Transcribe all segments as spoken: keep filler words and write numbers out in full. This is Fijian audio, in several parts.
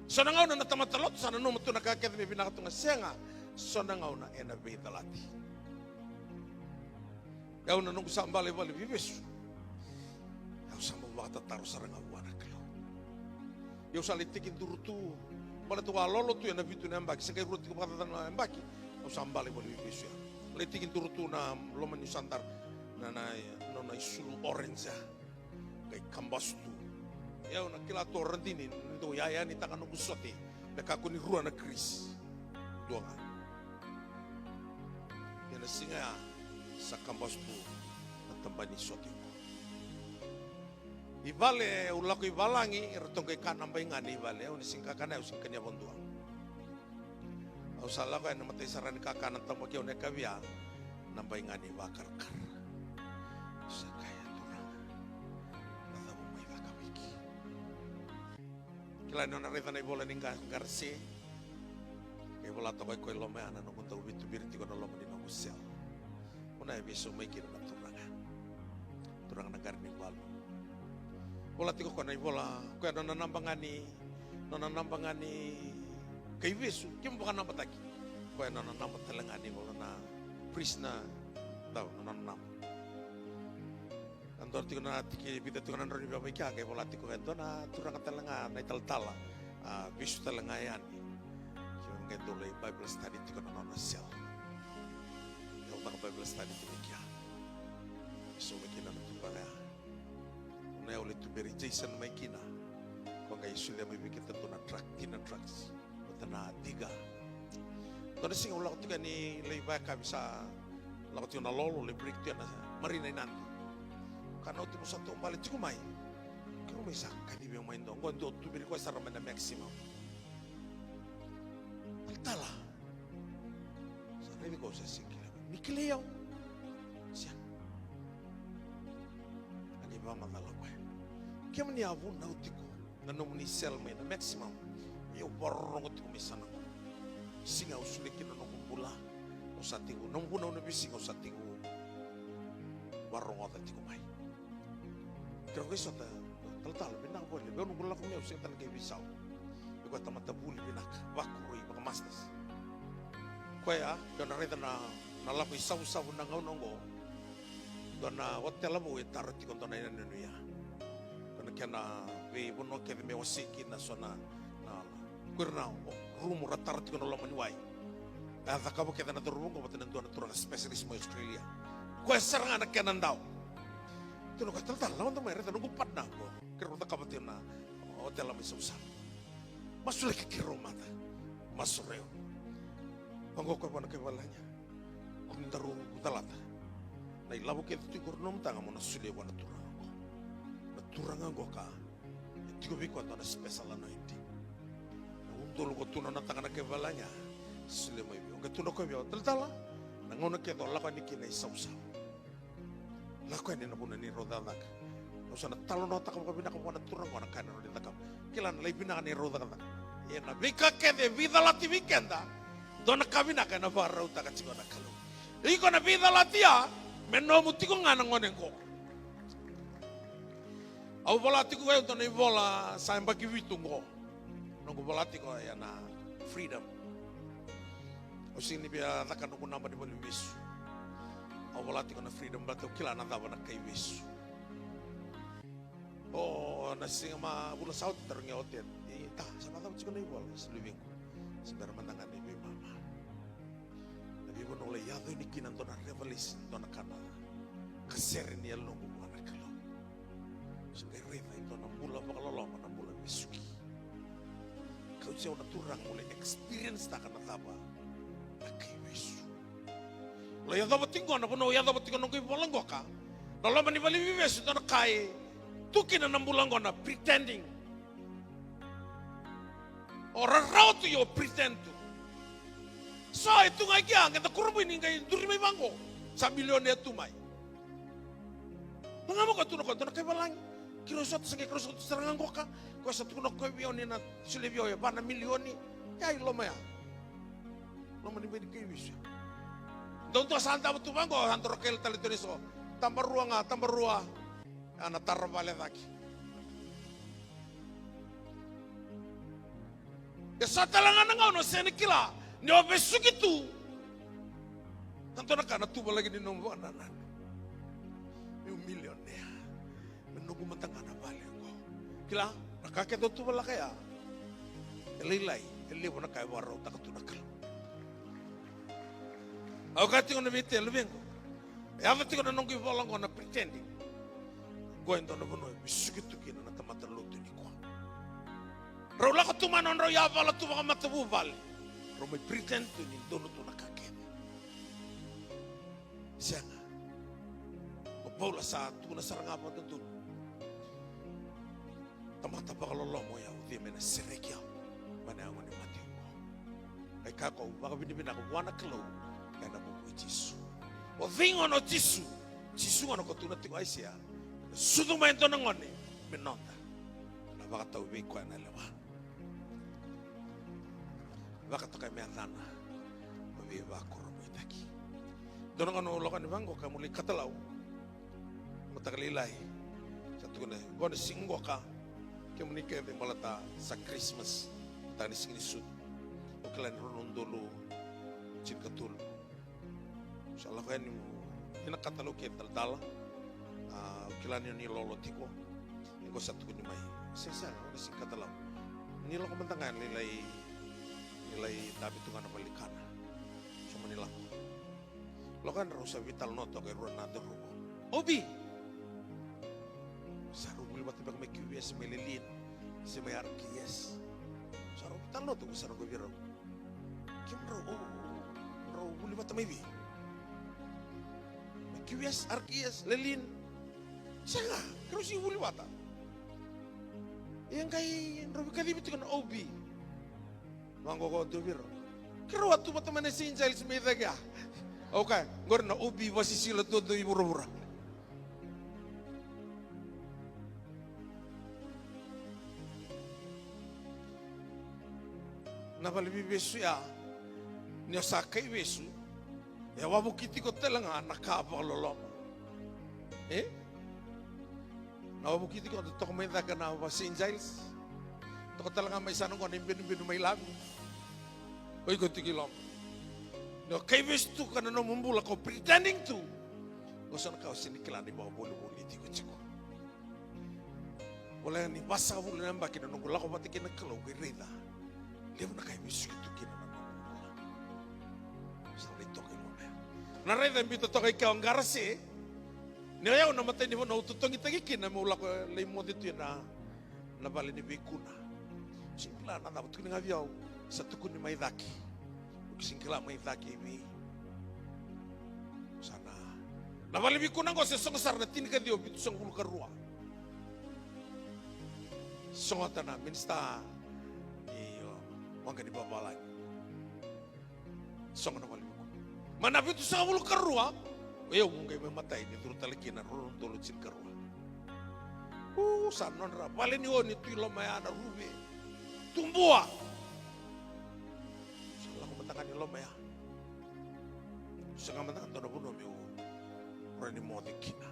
So na gauna na tamata lotu sa nanuma tu na ka kece me vinaka tu ga, sega. So na gauna ena veicalati. Au na noqu sa bala i vale ni veivesu, au sa bau vakatataro sara ga vua na Kalou. Au sa lai tekiduru tu, baleta au a lolo tu ena vitu na yabaki, se qai rua tiko vakacaca na yabaki, au sa bala i vale ni veivesu ya. Lai tekiduru tu na loma ni sadara, na, na, na, na isulu orange ya. Qai kabasu tu. Au na kila tu o Radini ni dau yayanitaka noqu sote me kakua ni rua na crease. Dua ga. Ia na siga ya sa kabasu tu na tabana ni sote. I vale, au lako i valagi, eratou qai kana bai ga ni vale, au ni sega ni kakana, au sega ni kania vakadua. Au sa lako yani na matai sara ni kakana, tabu keu na kavia, na bai ga ni vakarakara. Au sa kaya, Turaga, na cava mai caka vei kei? Kila ni o na raica na ivola ni qa-, qarase. Qai vola toka o koya i loma ya na noqu dau veituberi tiko na loma ni noqu cell. Au na via sau mai kina na turaga. Turaga na qara ni valu. Vola tiko o koya na ivola, o koya nona naba ga ni, nona naba ga ni kaivesu, kemu vakanabataki. O koya nona naba tale ga ni vola na prisoner, dau, nona naba. A dua tiko na tiki, vica tiko na drau ni veva i kea, qai vola tiko e dua na turaga tale ga na italatala, a, vesu tale ga yani. Keimami qai dau lai Bible study tiko na nona cell. Keimami caka Bible study tiko i kea. Sau mai kina na turaga ya. Na au lai tuberi Jason mai kina. Ko qai solia mai vei keda dua na truck, kina trucks. Vata na diga. Dua na siga au lako tiko yani lai vakayakavi, sa lako tiko na lolo, lai break tiko na marina i Nadi. Ka na oti mo sa taubale tiko mai. Keirau mai sa kacivi au mai dua. Qo dua tuberi koya sara mai na Maximum. Talatala. Sa raici koya sa sega ni kilai au. Ni kilai au. Sega. A qai vakamacala o koya. Kemuni a vunau tiko na nomuni cell mai na Maximum. Ia au vakarorogo tiko mai sana qo. Siga au solia kina na noqu bula. Au sa tekivu, nomu vunau na veisiga au sa tekivu vakarogoca tiko mai. Keirau qai sota, talatala, vinaka vakalevu, au noqu lako mai au sega tale ni qai veisau. Iko tamata vuli vinaka, vakurui, vakamasters. Koya, keirau na raica na, na lako i Savusavu na gauna oqo. Dua na otela vou e tara tiko dua na yanuyanu ya. Ko na kena veivanua kece me wasei kina so na, na, ko ira na rumu ra tara tiko na loma ni wai. A cakava kece na cauravou qo vata na dua na turaga specialist mai Australia. Koya sara ga na kena dau. Tukuna o koya, talatala, lako da mai raica noqu partner qo. Keirau cakava tiko na otela mai Savusavu. Masulaki keirau mada. Masu rau. Vaqo o koya vua na kai valagi. Ko ni daru calata. Na ilavo kece tiko ena nomu taga mo na solia vua na turaga qo. Na turaga qo ka e tiko vei koya dua na special anointing. Na udolu ko tu na nona taga na kai valagi, a solia mai vei au. Qai tukuna o koya vei au, talatala, na gauna kece o lako yani kina i Savusavu, lako yani ena vuna ni rau cakacaka. Au sa na talanoataka vakavinaka vua na turaga qo na ka ena rawa ni cakava. Kila na lai vinaka ni rau cakacaka. Ia na veika kece e veicalati vei keda, dua na ka vinaka ena vakarautaka tiko na Kalou. Iko na veicalati ya, me nomu tiko ga na gone qo. Au vola tiko e dua na ivola sa yabaki vitu qo. Noqu vola tiko ya na freedom. Au sega ni via caka noqu naba ni vale ni vesu. Au vola tiko na freedom baleta au kila na cava na kaivesu. O na siga ma vula sa oti tarogi au o Ted, e, ta, sa vakacava tiko na ivola, sa luvequ. Se bera mada ga ni veimama. Na veivanua au lai yaco yani kina dua na revelation, dua na ka na kasere ni yaloqu vua na Kalou. Sa qai raica e dua na bula vakaloloma, na bula vesuki. Kauti au na Turaga meu lai experience taka na cava na kaivesu. Lai yacova tiko qo na vanua au yacova tiko noqu ivola qoka. Na loma ni vale ni veivesu dua na ka e tu kina na bula qo na pretending. O rarawa tu io pretend tu. So e tu ga i kea, qeda kurabui ni qai duri mai vaqo. Sa milionea tu mai. Maga mo ka tu na koya dua na kai valagi. Keirau sota sa qai keirau sota sara ga qoka. Koya sa tukuna koya vei au ni na solia vei au e va na milioni. Ia i loma ya. Loma ni bai ni kaivesu. Dau dua sa davo tu vaqo, sa dau ra kaila tale tu ni so. Tabarua ga, tabarua. A na tara vale cake. E sa tale ga na gauna o sega ni kila ni o vesuki tu na dua na ka na tuvalaki ni nomu vakanananu. Meu milionea. Me noqu mada ga na vale oqo. Kila, na ka kece o tuvalaka ya, e lailai, e levu na ka e vakarautaka tu na Kalou. Au kaya tiko na vei Tele, luvequ, e yaco tiko na noqu ivola oqo na pretending. Oqo e dua na vanua e vesuki tu kina na tamata lotu nikua. Rau lako tu mai na nodrau yavala tu vakamatavuvale, rau mai pretend tu ni donu tu na ka kece. Sega. O Paula sa tukuna sara ga vakadodonu. Tamata vakaloloma o yau, o cei me na sereki au mai na yago ni mate oqo? Qai kaya o koya, au vakavinavinaka vua na Kalou ena vuku i Jisu. O cei gona o Jisu? Jisu gona ko tukuna tiko o Aisea, na sucu mai e dua na gone me noda, na vakatau vei koya na lewa. Vakatokai me yacana o Veivakurabuitaki. Dua na gauna au lako yani vaqo ka meu lai katalau. Mataka lailai sa tukuna, qo na siga qoka, kemuni kece baleta sa Christmas, mataka ni siga ni sucu. Au kila ni rua na udolu tinikatolu. Sa lako yani, ni na katalau kei talatala. A, au kila ni o ni lolo tiko. Qo sa tukuni mai, sesega, o na sega ni katalau. Ni lako mada ga yani, lai, lai, lai dabe tu ga na valenikana. Sa mani lako. Lako yani, rau sa veitalanoa toka e rua na cauravou. Obi! Sa rau vuli vata beka mai Q V S, mai Lelean, se mai R K S. Sa rau veitalanoa toka, sa rau qai vei rau. Kemudrau, o, o, rau vuli vata mai vei? Mai Q V S, R K S, Lelean. Sega, keirau sega ni vuli vata. E qai drau veikacivi tiko na O B. Vaqo ko dua vei rau. Keirau a tu vata mai na Saint Giles mai cake ya. Au kaya, qori na O B vasisila duadua i vuravura. Na vale ni veivesu ya, ni o sa kaivesu, e wavoki tiko tale ga na ka vakaloloma. E? Na wavoki tiko, toka mai cake na va Saint Giles. Toka tale ga mai sana qo na ibenubenu mai Lavu. O iko tiko i loma. Ni o kaivesu tu ka na nomu bula ko pretending tu. Qo sa na ka o sega ni kila ni vakavolivoli tiko tiko. Voleka ni vasagavulu na yabaki na noqu lako vata kei na Kalou, qai raica levu na ka e vesuki tu kina na noqu bula. Sa lai toka i loma ya. Na raica e biuta toka i ke o Qarase. Ni o yau na matai ni vanua au totogitaki kina meu lako lai moce tu ena, na vale ni veikuna. Sega ni kila na cava, tukuni ga vei au, sa tukuni mai cake. Au sega ni kila mai cake i vei. Sa na, na vale ni veikuna qo se sogo sara na tinikaciwa vitusagavulu ka rua. Sogota na minisita ni, o, waqa ni vavalagi. Sogo na vale ni veikuna. Mai na vitusagavulu ka rua, o yau meu qai mai matai ni curu tale kina na rua na udolu tinikarua. U, sa nodra vale ni oni tu i loma ya na ruve. Tubua. Sa lako mada ga ni loma ya. Sega mada ga dua na vanua meu rawa ni moce kina.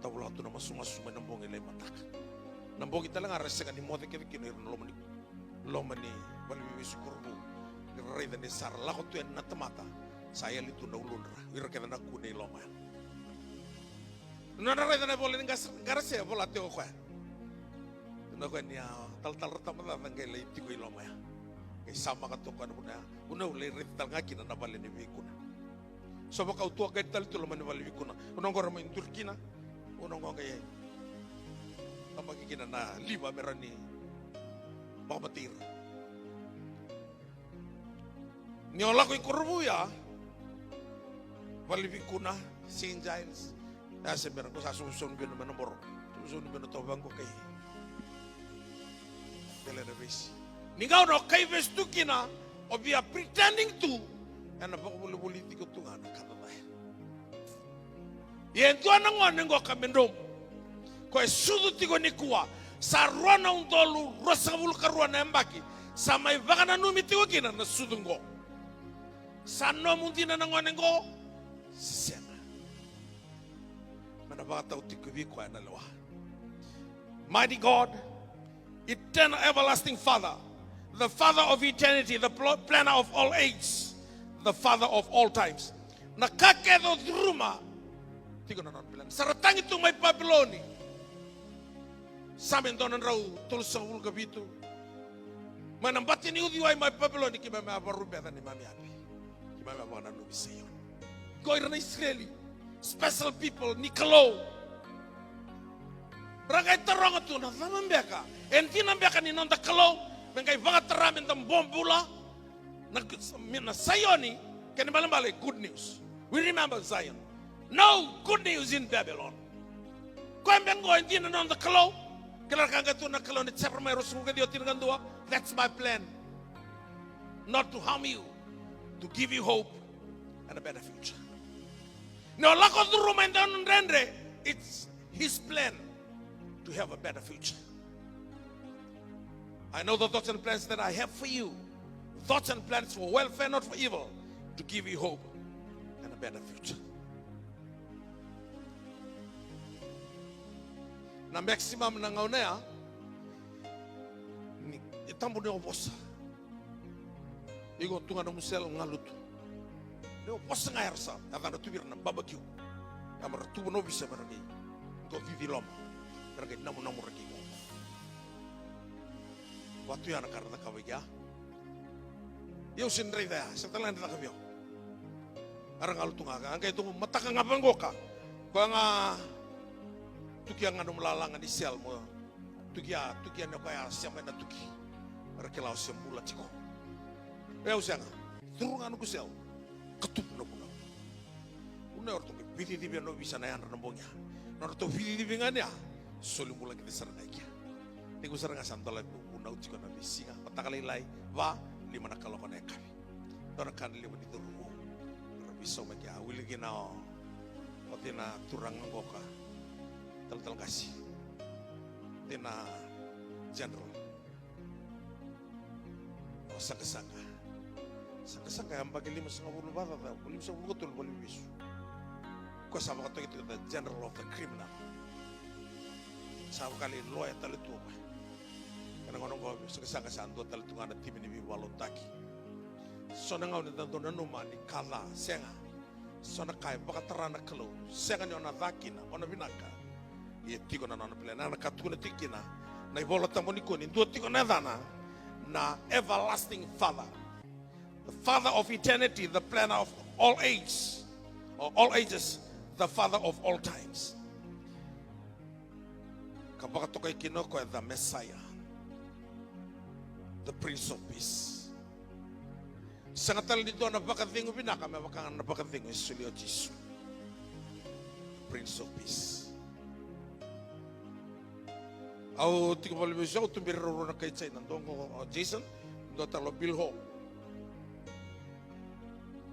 Tavulaka tu na masumasu mai na bogi lai mataka. Na bogi tale ga ra sega ni moce kece kina o ira na loma ni, loma ni vale ni veivesu koronivuli. Ni ra raica ni sa ra lako tu yani na tamata, sa yali tu na uludra, o ira kece na kune i loma ya. Nodra raica na ivola ni Qas-, Qarase, vola tiko o koya. Tukuna o koya ni a talatala ra tabacakacaka qai lai tiko i loma ya. Qai samaka toka na vuna ya. Vuna au lai raica tale ga kina na vale ni veikuna. So vaka au tuakani tale tu loma ni vale ni veikuna. Vuna oqo ra mai duri kina. Vuna oqo qai tabaki kina na liva me rawa ni vakamatei ira. Ni o lako i Korovou ya, vale ni veikuna, Saint Giles. Ya se bera, ko sa sosomi beka mai na boro. Sosomi beka toka vaqo kai Delana Vesi. Ni gauna o kaivesu tu kina, o via pretending tu, ena vakavolivoli tiko tu ga na ka cacaya. Ia e dua na gone qo ka me dromu. Ko e sucu tiko nikua. Sa rua na udolu ruasagavulu ka rua na yabaki. Sa mai vakananumi tiko kina na sucu qo. Sa nomu dina na gone qo? Sega. Me na vakatau tiko vei koya na lewa. Mighty God, Eternal everlasting Father, The Father of eternity, the pl-, planner of all ages, the Father of all times. Na ka kece o curuma, tiko na nona plan. Sa ra tagi tu mai Papiloni. Same dua na drau tolusagavulu ka vitu. Mai na bati ni uciwai mai Papiloni, keimami a varubeca neimami yavi. Keimami a vakananumi Saioni. Ko ira na Isireli, special people ni Kalou. Ra qai taroga tu na cava beka. E dina beka ni noda Kalou me qai vakatara me da bobula? Na, na Saioni, kena ibalebale, good news. We remember Zion. No good news in Babylon. Koya beka qo e dina na noda Kalou. Kila na ka qai tu na Kalou ni Jeremaia ruasagavulu ka ciwa, tinikadua. That's my plan. Not to harm you, to give you hope and a better future. Ni o lako curuma e dua na dredre, it's his plan to have a better future. I know the thoughts and plans that I have for you. Thoughts and plans for welfare, not for evil, to give you hope and a better future. Na maximum na gauna ya, ni, e tabu ni o vosa. Iko tu ga na musel galutu. Ni o vosa ga era sa, yacadra tu vei ira na barbecue. Ya me ra tuva na ovisa me ra qai, qo cici loma. Me ra qai namunamu ra qai qo. Vatu ya na ka ra cakava i kea. Ia au sega ni raica ya, sega tale ga ni caka vei au. Era galu tu ga, a qai tu mataka ga vaqoka. Koya ga tukia ga nomu lalaga ni sel mo tukia, tukia ni koya sema ena tuki. Era kila o se bula tiko. Ia au sega, curu ga noqu sel. Katubu na vunau. Vunau eratou qai veicicivi ena ovisa na yadra na bogi ya. Nodratou veicicivi ga ni ya, soli bula kece sara ga i kea. Tekivu sara ga sa dolavi vunau tiko na veisiga, mataka lailai, va, lima na kaloko na yakavi. Dua na ka na levu ni curu vou. Ra veisau mai kea, wili kina o, o cei na turaga qoka. Talatala qase. Cei na general. O Saqasaqa. Saqasaqa e yabaki limasagavulu vakacaca, limasagavulu ka tolu valeniveivesu. Koya sa vakatokai tiko the general of the criminal. Sa vakalei loya tale tu o koya. Ena gauna oqo o Saqasaqa sa dua tale tu ga na timi ni veivakalotutaki. So na gauna eda dau nanuma ni ka ca, sega. So na ka e vakatara na Kalou, sega ni o na ca kina, o na vinaka. Ia tiko na nona plan, na ka tukuna tiko kina na iVola Tabu nikua ni dua tiko na yacana na Everlasting Father. The Father of eternity, the planner of all ages, or all ages, the Father of all times. Ka vakatokai kina o koya the Messiah, the Prince of Peace. Sega tale ni dua na vakacegu vinaka me vaka ga na vakacegu e solia o Jisu. Prince of Peace. Au tiko valeniveivesu, au tuberi rau rua na kai China, dua qo o Jason, dua tale o Bill Ho.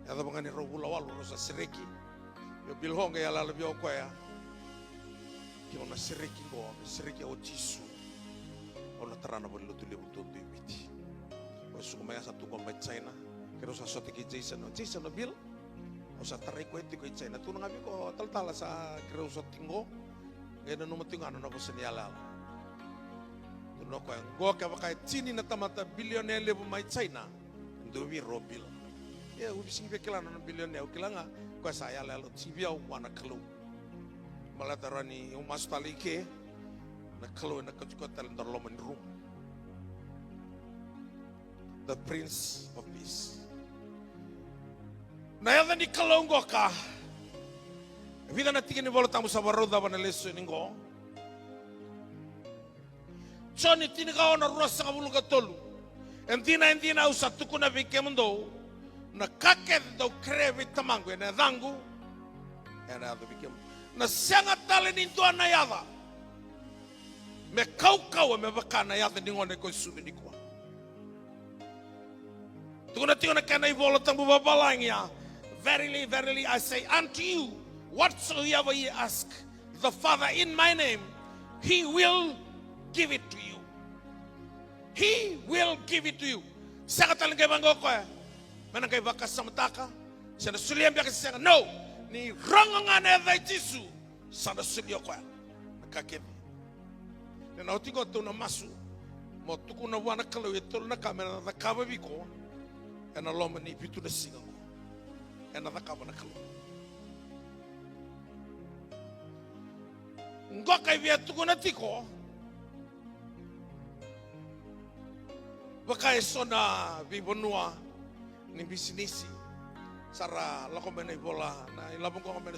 Yacova ga ni rau vula walu rau sa sereki. Io, Bill Ho qai yalayala vei au o koya. Ke au na sereki qo, me sereki au o Jisu, au na tara na valenilotu levu duadua e Viti. Au suka mai, a sa tu qo mai China. Keirau sa sota kei Jason, o Jason, o Bill. Au sa tarai koya tiko i China. Tukuna ga vei iko talatala, sa keirau sota tiko qo. Qai nanuma tiko ga na nona vosa ni yalayala. Tukuna o koya, qo kevaka e tini na tamata bilionea levu mai China, e dua vei ira o Bill. Ia, au sega ni via kila na nona bilionea, au kila ga o koya sa yalayala oti vei au vua na Kalou. Baleta rawa ni au masu tale i ke, na Kalou ena kauti koya tale e dua na loma ni rumu. The Prince of Peace. Na yaca ni Kalou qoka. E vica na tiki ni Vola Tabu sa vakarau cava na lesoni qo. Joni tinikaono, ruasagavulu ka tolu. E dina, e dina, au sa tukuna vei kemudou, na ka kece dou kerea vei Tamaqu ena yacaqu, ena yaco vei kemudou. Na sega tale ni dua na yaca me kaukauwa me vaka na yaca ni gone ko e sucu nikua. Tukuna tiko na kena iVola Tabu vavalagi ya, "Verily, verily, I say unto you, whatsoever ye ask the Father in my name, he will give it to you." He will give it to you. Sega tale ni qai vaqo o koya me na qai vakasamataka se na solia beka se sega. No. Ni rogo ga na yaca i Jisu, sa na solia o koya na ka kece. Ni na oti qo tou na masu. Mo tukuna vua na Kalou e tolu na ka me na cakava vei iko ena loma ni vitu na siga oqo. Ena cakava na Kalou. Qo ka e via tukuna tiko. Vaka e so na veivanua ni bisinisi sa ra lako mai na ivola, na ilavo qo me